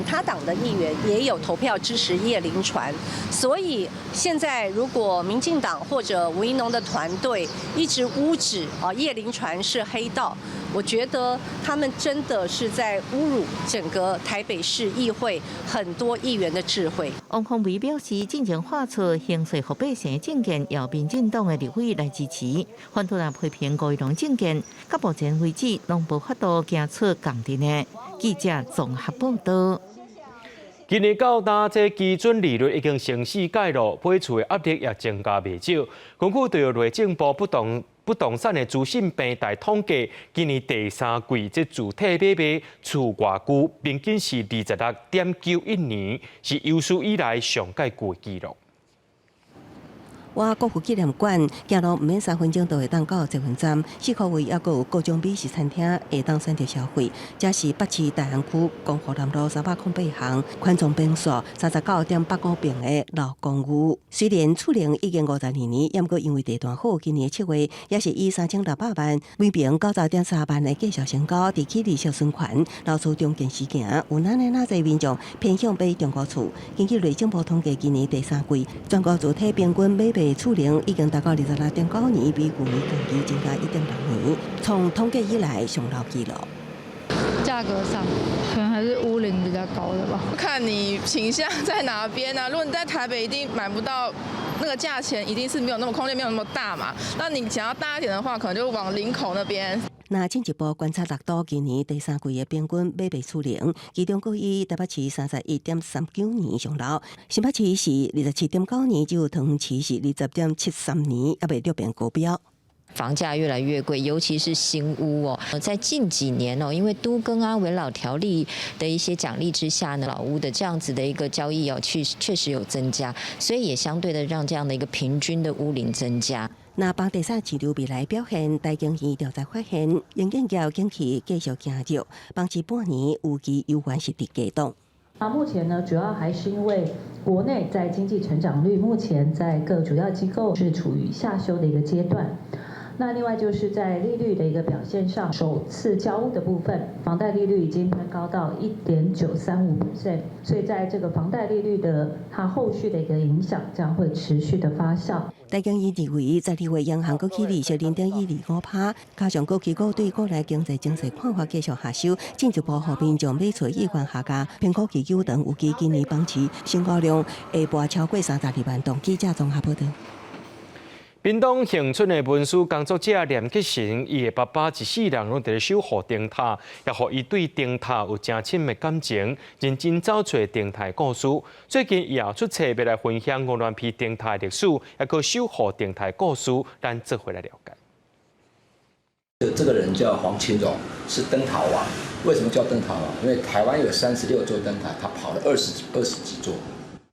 他黨的議員也有投票支持葉林傳，所以現在如果民進黨或者吳怡農的團隊一直誣指啊葉林傳是黑道，我覺得他們真的是在侮辱整個台北市議會很多議員的智慧。王鴻薇表示，進前喊出刑訴予百姓的政見，由民進黨的立委來支持，反對人批評吳怡農政見，到目前為止攏無法度行出仝陣的。記者綜合報道。今年到今，這基準利率已經升四擺咯，買厝的壓力也增加袂少。根據著內政部不動產的資訊平台統計，今年第三季這住宅買賣厝外久平均是26.91年，是有史以來上蓋高的紀錄。倚國父紀念館行路毋免3分鐘就會當到捷運站，四箍位猶閣有各種美食餐廳會當選擇消費。這是北市大安區光復南路308巷，寬長平數39.85坪的老公寓。雖然厝齡已經52年，毋過因為地段好，今年7月也是以3600萬每坪90.3萬的價數成交，佇起利息循環，樓市中見時行，有哪呢哪濟民眾偏向買中古厝。根據內政部統計，今年第三季全國主體平均買賣厝齡已經達到26.9年，比舊年同期增加1.6年，創統計以來上老紀錄。價格上可能還是屋齡比較高的吧。看你傾向在哪邊啊？如果你在台北，一定買不到那個價錢，一定是沒有那麼空間，沒有那麼大嘛。那你想要大一點的話，可能就往林口那邊。那進一步觀察六都今年第三季的平均買賣厝齡，其中閣以台北市31.39年上老，新北市是27.9年，只有桃園市是20.73年，猶未略變高標。房價越來越貴，尤其是新屋哦。在近幾年哦，因為都更啊、危老條例的一些獎勵之下呢，老屋的這樣子的一個交易哦，確實有增加，所以也相對的讓這樣的一個平均的屋齡增加。那房地產市場未來表現，台經院調查發現，營建業景氣繼續走弱，房市半年預期猶原是佇低檔。那目前呢，主要還是因為國內在經濟成長率目前在各主要機構是處於下修的一個階段。那另外就是在利率的一個表現上，首次交屋的部分，房貸利率已經攀高到1.935%，所以在這個房貸利率的它後續的一個影響將會持續的發酵。台經院認為，12月央行閣起利息0.125%，加上國際股對國內經濟情勢看法繼續下修，進一步予民眾買厝意願下降。評估期久長，預計今年房市成交量會跋超過32萬棟。記者綜合報導。屏東恆春的文史工作者連吉成，伊的爸爸一世人攏佇咧守護燈塔，也予伊對燈塔有誠深的感情，認真走揣燈塔的故事。最近伊也出冊欲來分享鵝鑾鼻燈塔的歷史，抑閣守護燈塔的故事，咱做伙來了解。這個人叫黃清榮，是燈塔王。為什麼叫燈塔王？因為台灣有36座燈塔，他跑了二十幾座。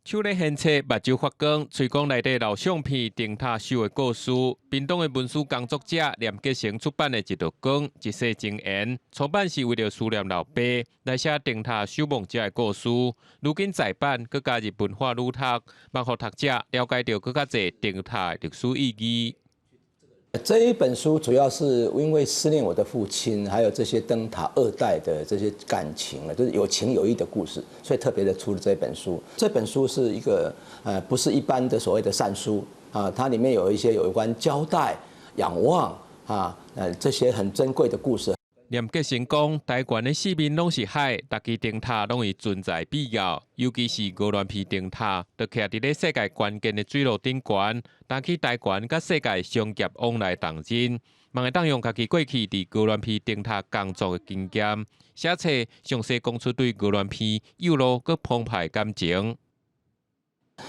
手咧掀冊，目睭發光，喙講內底老相片燈塔守的故事。屏東的文史工作者連吉成出版的《一道光，一世情緣》，初版是為著思念老爸來寫燈塔守望者的故事。如今再版，閣加入文化旅讀，望予讀者了解著閣較濟燈塔的歷史意義。這一本書主要是因為思念我的父親，還有這些燈塔二代的這些感情啊，就是有情有義的故事，所以特別的出了這本書。這本書是一個不是一般的所謂的善書啊，它裡面有一些有關交代、仰望啊，這些很珍貴的故事。連吉成講，台灣的四面攏是海，逐支燈塔攏有存在必要，尤其是鵝鑾鼻燈塔，就徛佇咧世界關鍵的水路頂懸，擔起台灣佮世界商業往來重任，嘛會當用家己過去佇鵝鑾鼻燈塔工作的經驗，寫冊詳細講出對鵝鑾鼻幼路閣澎湃感情。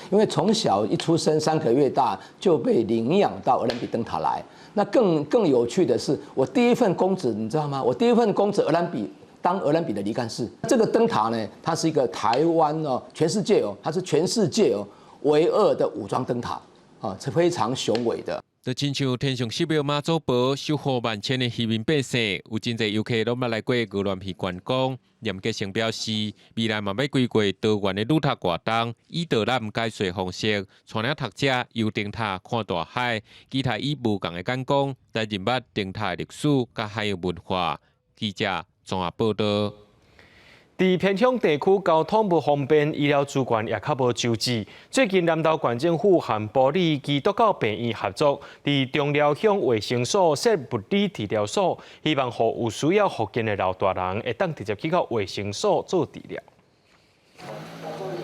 因為從小一出生3個月大就被領養到鵝鑾鼻燈塔來。那更有趣的是，我第一份公職你知道嗎？我第一份公職鵝鑾鼻當鵝鑾鼻的理幹事。這個燈塔呢，它是一個台灣哦，全世界哦，它是全世界哦唯二的武裝燈塔啊，是非常雄偉的。就親像天上神廟媽祖婆守護萬千的漁民百姓，有真濟遊客攏捌來過鵝鑾鼻觀光。連吉成表示，未來嘛欲規劃多元的旅讀活動，以導覽解說方式，帶領讀者遊燈塔看大海，期待以無仝的眼光來認捌燈塔的歷史佮海洋文化。記者綜合報導。佇偏鄉地區交通無方便，醫療資源也較無周濟。最近南投縣政府和埔里基督教病院合作，佇中寮鄉衛生所設物理治療所，希望予有需要復健的老大人會當直接去到衛生所做治療。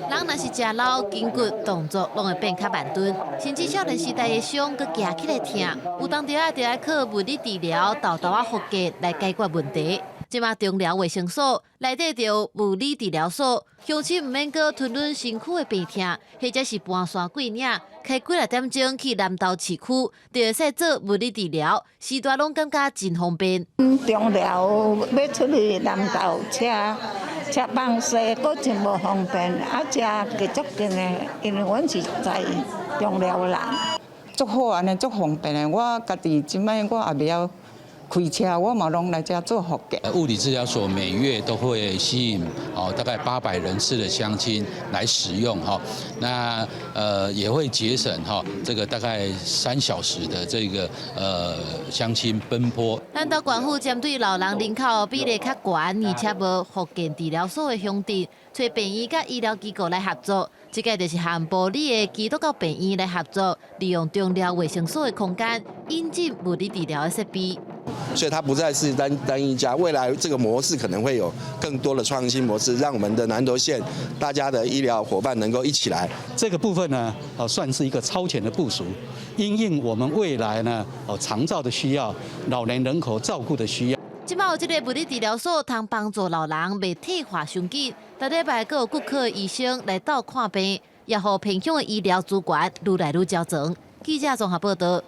人若是食老，筋骨動作攏會變較慢鈍，甚至少年時代的傷閣行起來疼，有當時仔就愛靠物理治療、沓沓仔復健來解決問題。這馬中寮衛生所內底就有物理治療所，鄉親毋免閣吞忍身軀的病痛，或者是搬山過嶺，開幾仔點鐘去南投市區，就會使做物理治療，時代攏感覺真方便。中寮欲出去南投車車放西，閣真無方便，啊，遮較足近的，因為阮是在中寮人。足好按呢，足方便的。我家己這擺我也袂曉開車，我嘛攏來遮做復健。物理治療所每月都會吸引哦大概800人次的鄉親來使用哈，那也會節省哈這個大概3小時的這個鄉親奔波。南投縣府針對老人人口比例較懸，而且無復健治療所的鄉鎮，揣病院佮醫療機構來合作。這個就是和埔里的基督教病院來合作，利用中寮衛生所的空間，引進物理治療的設備。所以它不再是單單一家，未來這個模式可能會有更多的創新模式，讓我們的南投縣大家的醫療夥伴能夠一起來。這個部分呢，算是一個超前的部署，因應我們未來呢，長照的需要，老年人口照顧的需要。這擺有這个物理治療所，通幫助老人袂退化傷緊。逐禮拜閣有骨科醫生來鬥看病，也予偏鄉的醫療資源愈來愈齊全。記者綜合報道。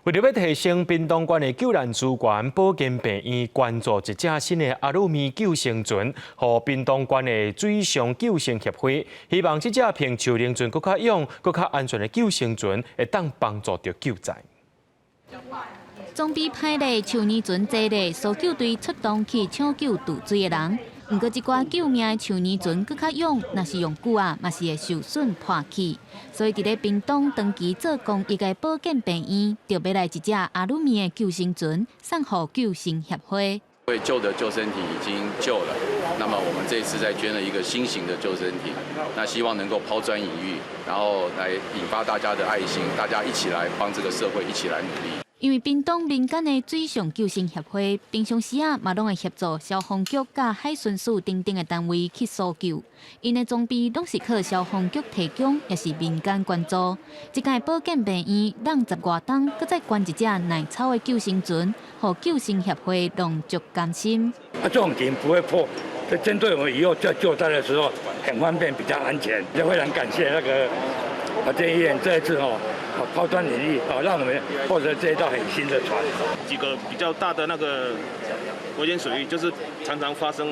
為著欲提升屏東縣的救難資源，保健病院捐助一隻新的阿魯米救生船，予屏東縣的水上救生協會，希望這隻比樹奶船閣較勇、閣較安全的救生船，會當幫助著救災。裝備歹咧，樹奶船坐咧，搜救隊出動去搶救墜水的人。毋過，這寡救命的樹奶船閣較勇，若是用久啊，嘛是會受損破去。所以，佇咧屏東長期做公益的保健病院，就買來一隻阿魯米的救生船，送予救生協會。因為舊的救生艇已經舊了，那麼我們這次再捐了一個新型的救生艇，那希望能夠拋磚引玉，然後來引發大家的愛心，大家一起來幫這個社會，一起來努力。因為屏東民間的水上救生協會，平常時啊嘛攏會協助消防局佮海巡署等等的單位去搜救，𪜶的裝備攏是靠消防局提供，抑是民間捐助。這間保健病院攏十外冬，閣再捐一隻耐操的救生船，予救生協會攏足甘心。啊，這種艇不會破，就針對我們以後在救災的時候很方便，比較安全。就非常感謝那個保健醫院這一次哦。拋磚引玉，哦，讓我們獲得這一道很新的船。幾個比較大的那個危險水域，就是常常發生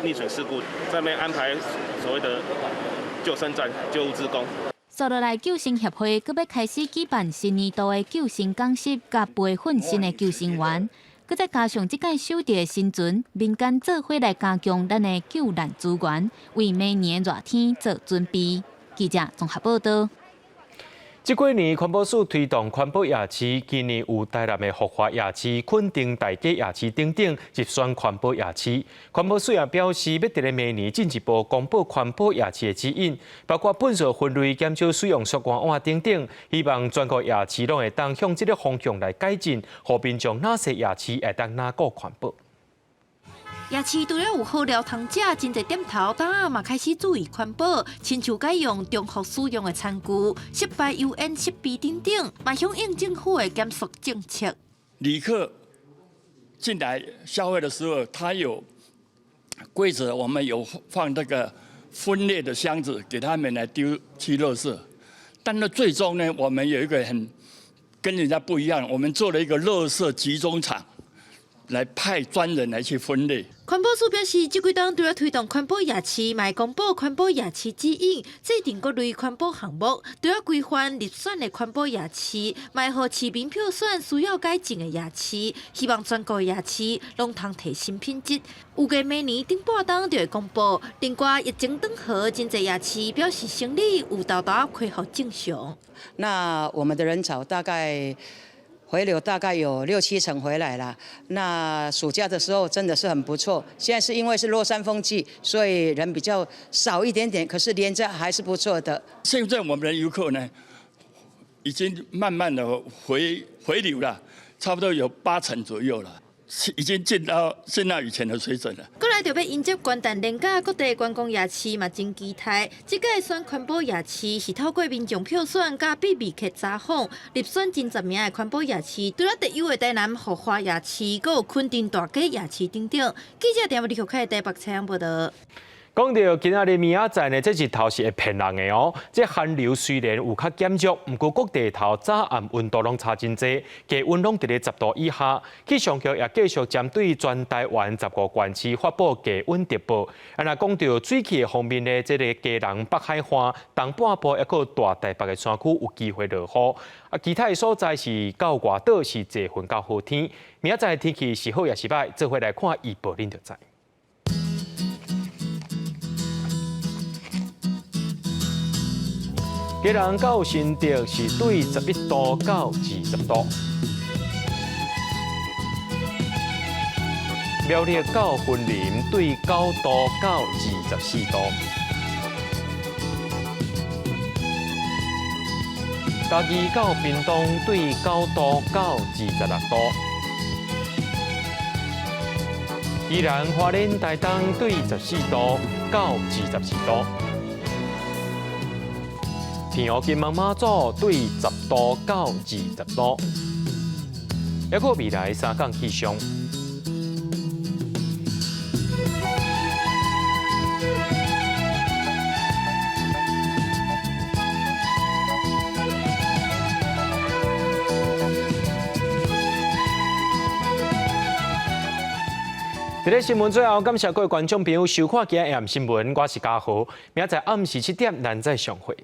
溺水事故，在那邊安排所謂的救生站、救護志工。接落來，救生協會閣欲開始舉辦新年度的救生講習，佮培訓新的救生員，閣再加上這屆首得的新船，民間做伙來加強咱的救難資源，為明年熱天做準備。記者綜合報道。這幾年環保署推動環保夜市，今年有台南的福華夜市、墾丁大街夜市等等入選環保夜市。環保署也表示，欲佇咧明年進一步公布環保夜市的指引，包括糞埽分類、減少使用塑膠碗等等，希望全國夜市攏會當向這个方向來改進，予民眾若踅夜市會當若閣環保。夜市除了有好料通食，真濟店頭當仔嘛開始注意環保，親像改用重複使用的餐具、失敗油煙設備等等，嘛響應政府的減塑政策。旅客進來消費的時候，他有規則，我們有放這個分類的箱子給他們來丟棄垃圾。但是最終呢，我們有一個很跟人家不一樣，我們做了一個垃圾集中場。來派專人來去分類。環保署表示，這幾冬除了推動環保夜市，嘛會公布環保夜市指引，制定各類環保項目，除了規範入選的環保夜市，嘛會予市民票選需要改進的夜市，希望全國夜市攏通提升品質。預計明年頂半冬就會公布。另外，疫情轉好，真濟夜市表示生理有沓沓恢復正常。那我們的人潮大概回流大概有六七成回來了。那暑假的時候真的是很不錯。現在是因為是落山風季，所以人比較少一點點，可是連假還是不錯的。現在我們的遊客呢，已經慢慢的回流了，差不多有8成左右了。已經進到以前的水準了。過來就欲迎接元旦連假，各地觀光夜市嘛真期待。這屆選環保夜市是透過民眾票選佮秘密客查訪入選前10名的環保夜市，除了特有的台南福華夜市，閣有墾丁大街夜市等等。記者田立克台北採訪報道。講到今仔日明仔載呢，這日頭是會騙人的哦。這寒流雖然有較減弱，毋過各地頭早暗溫度攏差真濟，低溫攏佇咧10度以下。氣象局也繼續針對全台灣15縣市發布低溫特報。啊，若講到水汽的方面呢，這个基隆北海岸、東半部抑閣大台北的山區有機會落雨。啊，其他的所在是到外島是濟雲到好天。明仔載天氣是好抑是䆀，做伙來看預報，恁就知。基隆到新竹是對11度到20度，苗栗到雲林對9度到24度，嘉義到屏東對9度到26度，宜蘭花蓮台東對14度到24度。澎湖金門馬祖對10度到20度，抑閣未來三工氣象。佇咧新聞最後，感謝各位觀眾朋友收看今日暗新聞，我是嘉豪，明仔載暗時7點，咱再相會。